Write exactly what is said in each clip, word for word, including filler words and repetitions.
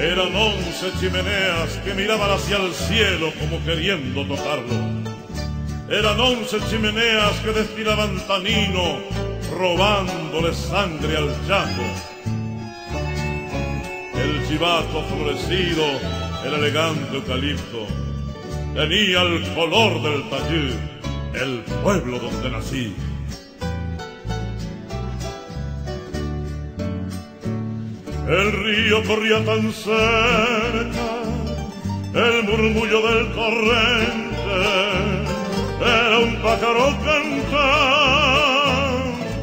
Eran once chimeneas que miraban hacia el cielo como queriendo tocarlo. Eran once chimeneas que destilaban tanino, robándole sangre al Chaco. El chivato florecido, el elegante eucalipto, tenía el color del Tayü, el pueblo donde nací. El río corría tan cerca, el murmullo del torrente era un pájaro cantando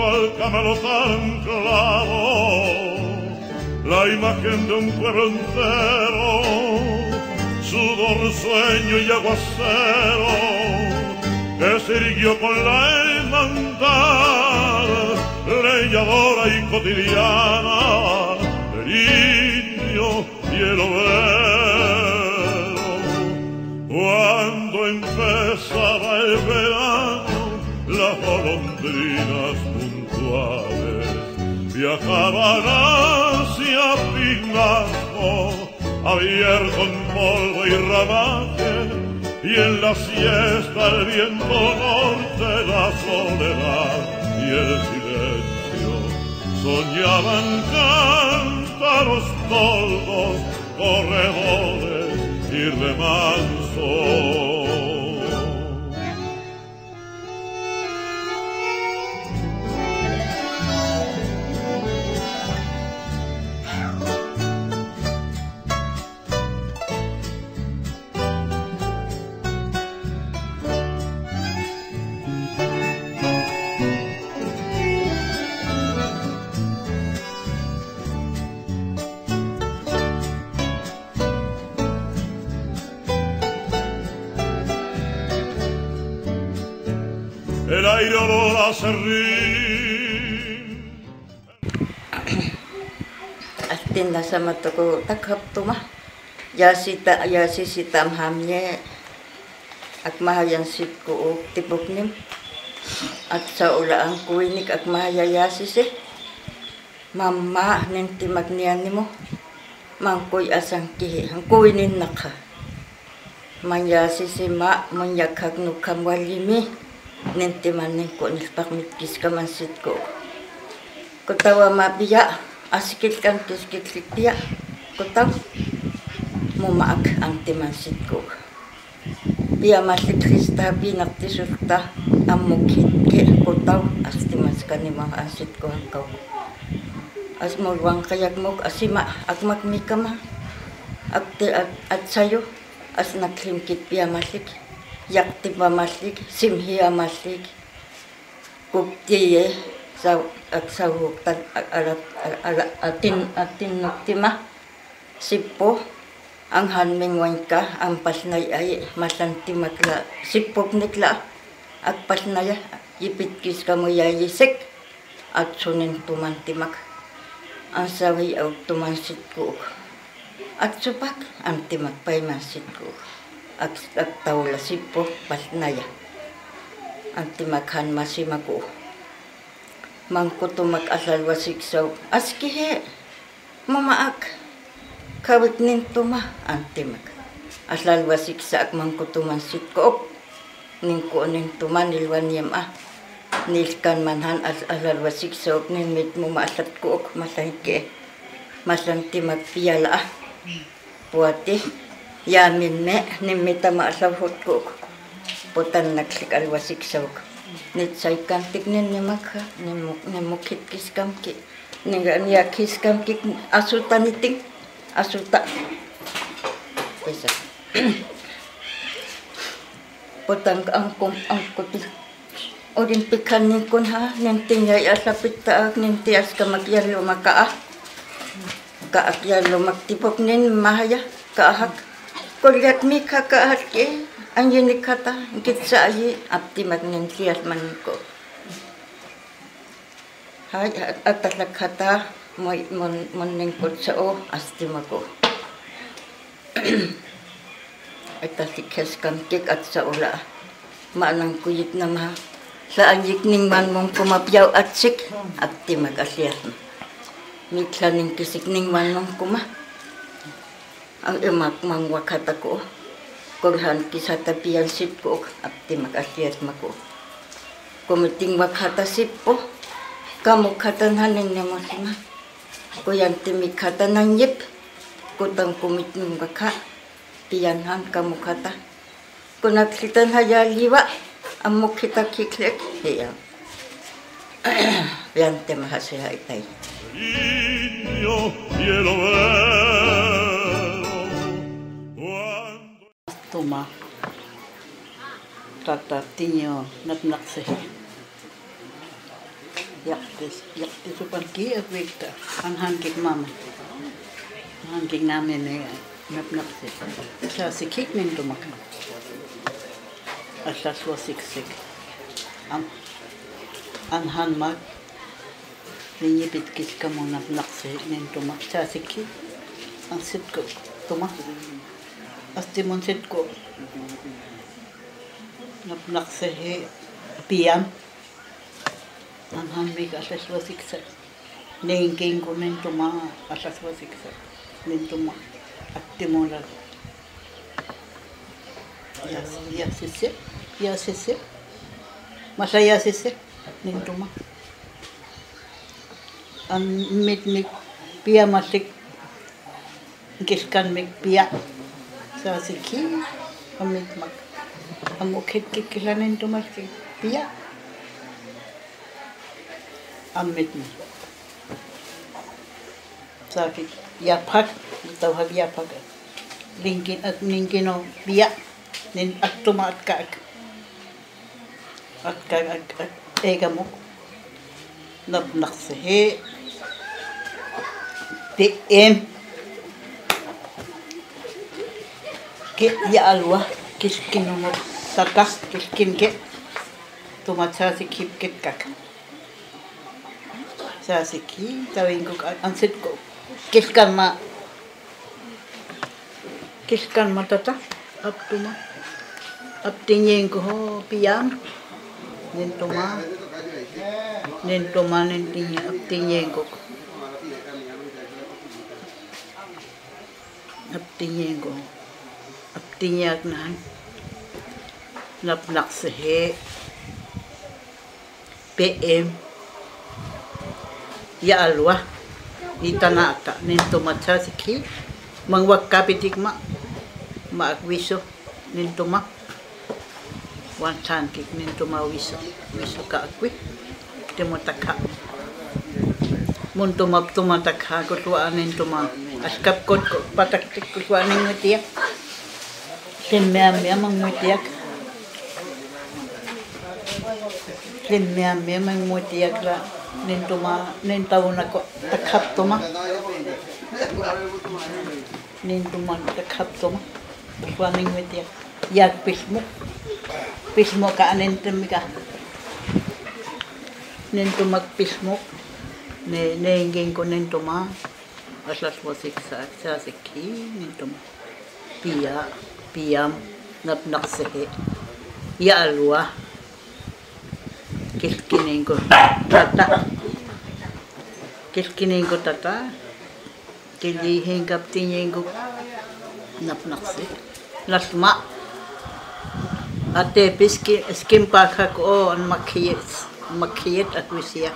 al camelote anclado, la imagen de un pueblo entero, sudor, sueño y aguacero, que se irguió con la hermandad leñadora y cotidiana del indio y el obrero. Cuando empezaba el verano, las golondrinas puntuales viajaban hacia Pinasco, abierto en polvo y ramaje, y en la siesta el viento norte, la soledad y el silencio soñaban cántaros toldos, corredores y remansos. El aire olor a serrín. Altin na sama toko takhap tuma. Yasita, yasisi ta mahamiñe. Ak mahayan sitkuuk tipuknim. Ak saula an kuinik ak mahaya yasisi. Mama, nintimak ni animo. Mangkui asang kihi, hangkui nin nakha. Manyasisi ma, munyakhak nu kham wal yimi. Nintiman ningko nilpak mitkis kaman sitko. Kotaw ama biya, asikil kan tuskil tia. Kotaw, mumaak antiman sitko. Pia malik Krista, pinak ti sulta, amuk hit ke kotaw, as timan skanima an sitko hangkaw. As mul wang kayak muk, asima, akmak mikama, ak te, ak, at sayo, as naklim kit pia malik, yak ti pa malik, simhi a malik, kuk ti ye, sa, ak sahuk tan, ak, ala, ala, ala, atin, atin nuk tima. Sippo, ang han ming wañka, ang pasnay ai, malan timak la, sippo nikla, ak pasnaya, yipit kis kamu ya yisik, at sunin tuman timak, ang sawi aw tuman sitkuuk. At supak, ang timak payman sitkuuk. Ak, ak taula sippo, pasnaya. Ang timak han masimaku. Mangkutumak alalwasik saw, askihe. Mumaak, kawik nin tuma, antimak. Alalwasik sa ak mangkutuman sitkuuk. Ningko nin tuma nilwan yem a. Nilkan manhan al-, alalwasik sa ak nin mit muma alatkuuk, malan ke. Malan timak pia la a. Puati, yamin me, nin mit ama alawhutkuuk. Putan naklik alwasik sa ak. Nit saikan tik nin nimak ha, nin muk-, nin mukit kis kam ki. Niga, niya kis kam kik asuta niting, asuta. Pesa. Potang angkung, angkuti. Orin pikan ningkun ha, ninting yai asa pita ak, ninti as kamak yalo maka ah. Ka ak yalo mak tipok nin mahaya, ka ahak. Kolyat mika ka ahak ke, anyi nikata, kitsa ayi, apti mak ninti as maniko. Hai, at-, atalak hata, moy, mon, mon ningkut sa o, asti mako. Atalak kes kam kik at sa ula. Manang kuyit nama. Sa anyik ning man mong kuma piyaw atsik, asti mak asya. Mikla ning kisik ning man mong kuma. Ang emak mangvakata ko, kōn han kisata pian sit ko, apti mak asiat mako. Ko miting vakata sit po, kamo kata nanen ne masima. Ko yan ti mi kata nanyip, ko tang ko miting vaka, pian han kamo kata. Ko nagsitan ha yaliwa, amo kita kiklek, heya. Pian te mahasi ha itai. Tuma. Tata tinyo napnakse. Yak te, yak te supan ki akwikta. An han kik mama. An han kik name ne napnakse. Sa si kik nen tumak. Asla sua siksik. Am, an han mak. Ninyi pit kis kamo napnakse nen tumak. Sa si kik. An sit ko tumak. Asti mun sit ko. Napnakse he piam. An han mik asla sua siksa. Nengking ko nen tuma asla sua siksa. Nen tuma. Atti mula. Yas, yasise. Yasise. Masa yasise. Nen tuma. An mit mik piam asik. Kiskan mik pia. Sa si ki, amit mak. Ang ukit kik kilanen tumas ki pia. Amit mak. Sa ki yapak, tau hak yapak. Lingkin at ningkin o pia. Nin at tuma at kaak. Ak, ak, ak, ak, ega muk. Napnakse he. Te em. Ke ya alua. Kiskin muk. Tata, kiskin ke. Tuma sa si kip kit kak. Sa si ki, tawin ko, an sit ko. Kiskan ma. Kiskan ma tata, ap tuma. Ap tinyeng ko ho, piam. Nen tuma. Nen tuma, nen tinyeng, ap tinyeng ko. Ap tinyeng ko. Ap tinyeng ak nahan. Napnakse he. P M. Ya alua. Ita na ata. Nen tuma sa si ki. Mangvak kapitik ma. Ma ak wiso. Nen tuma. Wan san kik nen tuma wiso. Wiso ka akwi. Te mo takha. Mun tuma tuma takha. Ko tua nen tuma. Askap kot ko patak tik ko tua nen ngutiak. Lim meam meam mangutiak. Lim meam meam mangutiak la nen tuma, nen tauna ko takhap tuma. Nen tuma takhap tuma. Tua nen ngutiak. Yak pismuk. Pismuk ka nen temika. Nen tuma pismuk. Ne, ne ingin ko nen tuma. Asla sua siksa, sa si ki nen tuma. Pia, piam, napnakse he. Ya alua. Kiskinen ko tata. Kiskinen ko tata. Kili hingap tinyen ko napnakse. Lasma. Ate piski, skin pakha ko an makhiyet, makhiyet akwisia.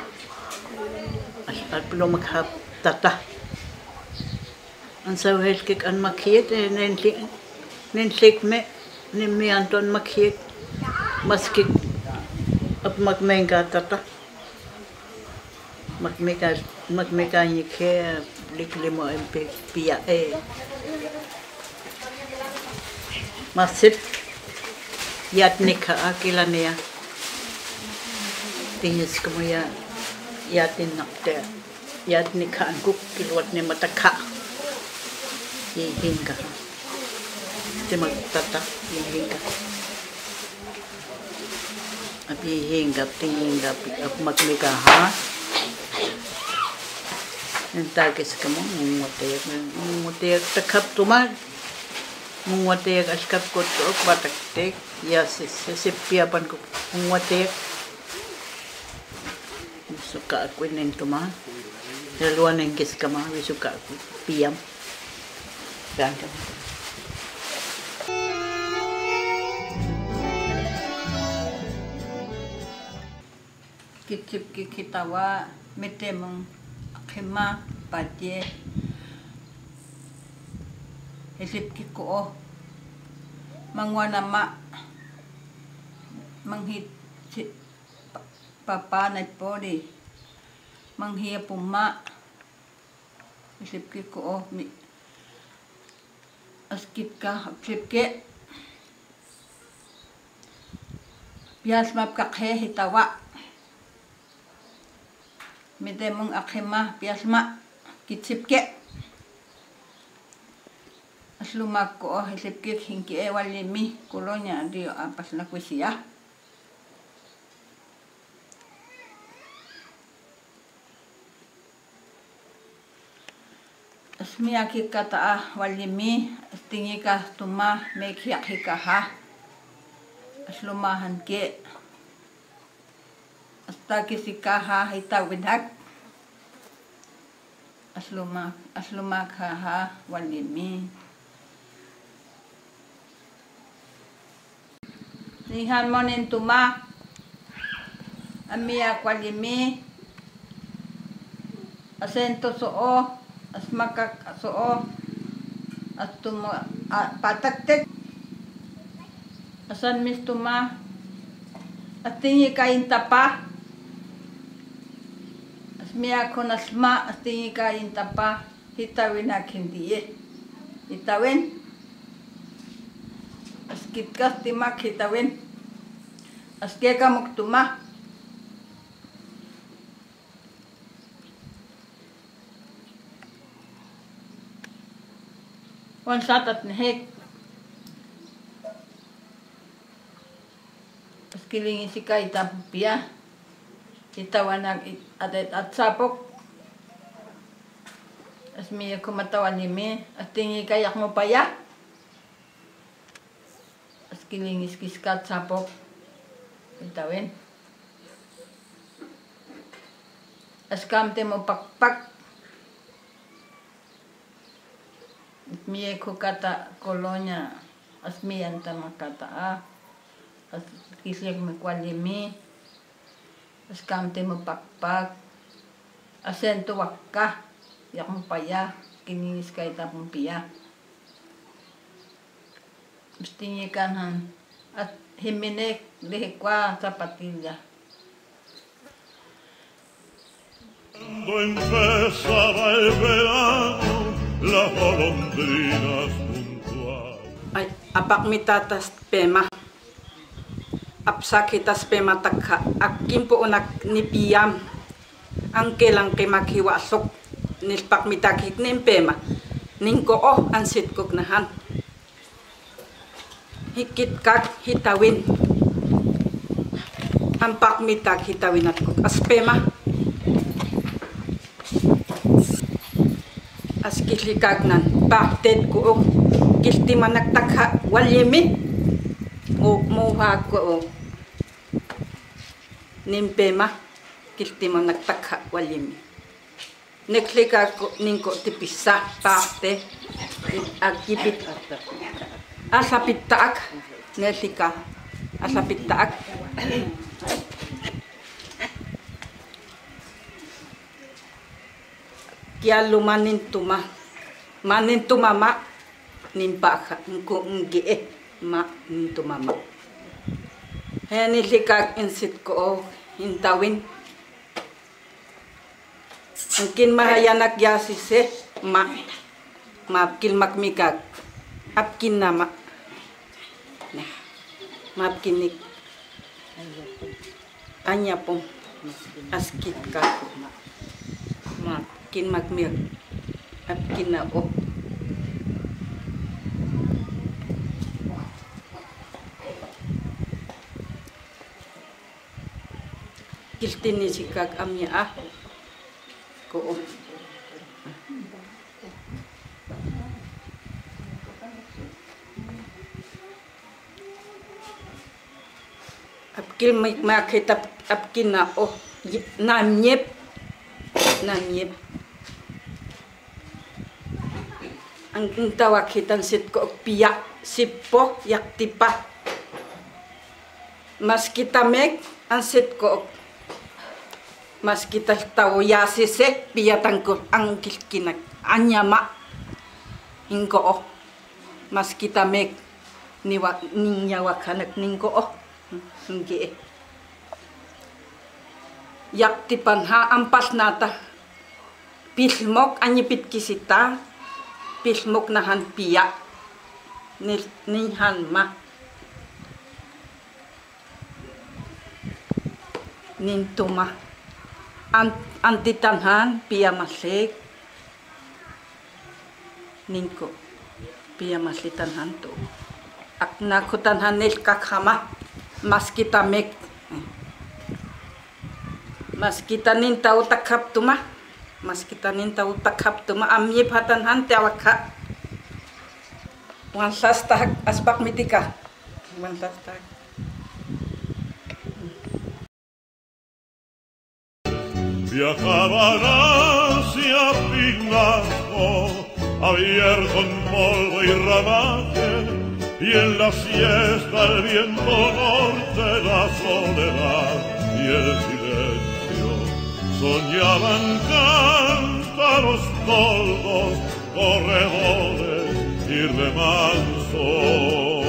At, at lo makhap tata. An sauhel kik an makhiyet, eh, nen sik, nen sik me, nen me anton makhiyet, maskik, ap makmengka tata. Makmeka, makmeka nyi ke, lik limo empe pia, eh. Masip, yat nikha akila nea. Tingis kamo ya, yat inak te. Yat nikha angkuk kiluat ne matakha. Ihingka. Te magtata, ihingka. Ap ihingka, ap ihingka, ap makmeka ha. Enta kis kamo, mungwatek, mungwatek, takhap tuma. Mungwatek, askap kot, ok, batak tek. Ya, se, se, se, pia pan ko, mungwatek. Suka aku nen tuma. Laluan nen kis kama, wi suka aku. Piam. Kitsip kik hitawa, mete mung akima, pate. Isip kik ko o. Mangwana ma. Manghi si papa na pori. Manghi apuma. Isip kik ko o mi. Askit ka, isip ke. Pias map kak he hitawa. Mete mung akima, pias ma. Kitsip ke. Aslumak ko o, isip kik hingke e wal yemi. Kolonya dio apas na kuisia. Asmia kik kata a wal yemi, astingi ka tuma, me kiak hika ha. Aslumahan ke. Asta kisi ka ha, hita winak. Aslumak, aslumak ha ha, wal yemi. Nihan mo nin tuma. Amia kwal yemi. Asen to so o. Asmakak so o. Astuma, a, pataktek. Asan mis tuma. Astingi ka in tapa. Asmia kon asma. Astingi ka in tapa. Hitawin ak hindi e. Hitawin. Askit ka stimak hitawin. Aske ka muk tuma. Wan satat nehek. Askiling isi ka ita pia. Ita wana at, at sapok. Asmi aku mata wal yemi. Astingi ka yak mo paya. Askiling isi ka at sapok. Itawin. Askamte mo pakpak. Asmi aku kata kolonya, asmi anta makata a, askisik me kwal yemi, askamte mo pakpak, asen to wakka, yak mo paya, askiling isi ka ita pia. Astingi ka nan, at himinik, dehek kwa sapatilla. Ai, apak mi tata spema. Apsak hita spema takha, akin po onak ni piam. Angke lang ke makhiwa sok, nilpak mi takhik nin pema. Nin ko o, ansit kuk nahan. Hikit kak hitawin. Ampak mi tak hitawin at kuk aspema. Askit likak nan. Paktet ko o. Kiltimanak takha wal yemi. Mo, mo ha ko o. Nin pema. Kiltimanak takha wal yemi. Neklika ko, nin ko tipisa, pakte, akipit. Asapit taak, neklika, asapit taak. Kialu manin tuma, manin tuma ma, nin pakha, ngko ngge e, manin tuma ma. He neklika insit ko o, intawin. Angkin mahayan ak yasise, ma, mapkil makmikak. Apkin nama. Nah, mapkin ik. Anya pong. Askit ka. Mapkin makmik. Apkin na o. Kiltin ni sikak amia a. Ko o. Apkil mik makhet ap, apkin na o. Namyep. Namyep. Ang tawag hit an sitko pia, sippo, yaktipa. Maski ta mek an sitko. Maski ta tao yasise, pia tangkul, ang kilkinak, anyama, ingko. Maski ta mek, niwa-, niyawakan ak ningko. Ingge. Yaktipan ha ampal nata. Pilmok, anyi pitkisita, pilmok nahan pia. Nil-, nihan ma. Nintoma. An-, anti tanhan, pia masek. Ningko. Pia masek tanhan to. Ak nako tanhan nil kakhama. Maski ta mek. Maski ta nin tao takhap tuma. Maski ta nin tao takhap tuma. Amye patan han te awaka. Wan sastahak aspak mitika. Wan sastahak. Viajaba hacia Pinasco, abierto en polvo y ramaje, y en la siesta el viento norte, la soledad y el silencio soñaban cántaros toldos, corredores y remansos.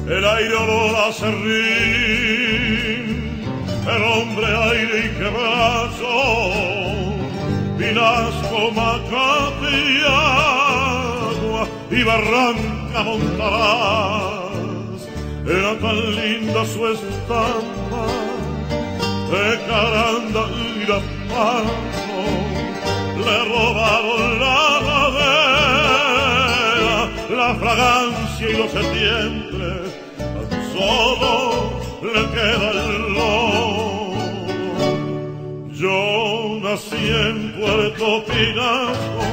El aire olor a serrín, el hombre aire y quebracho, Pinasco, Macate y agua y barranca montarás. Era tan linda su estampa, de Caranda y Irapuato, le robaron la madera, la fragancia y los setientes, tan solo le queda el lodo. Yo nací en Puerto Pinasco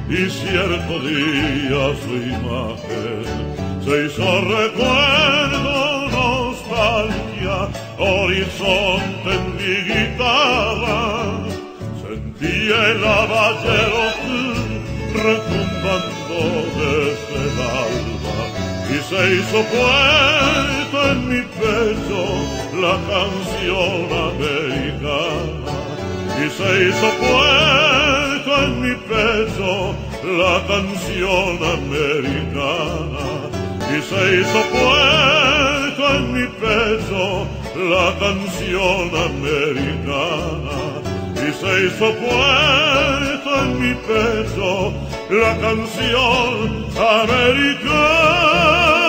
y cierto día su imagen se hizo recuerdo, nostalgia, horizonte en mi guitarra. Sentí el abayero retumbando desde el alba y se hizo puerto en mi pecho la canción americana. Y se hizo puerto en mi pecho la canción americana. Y se hizo puerto en mi pecho la canción americana. Y se hizo puerto en mi pecho la canción americana.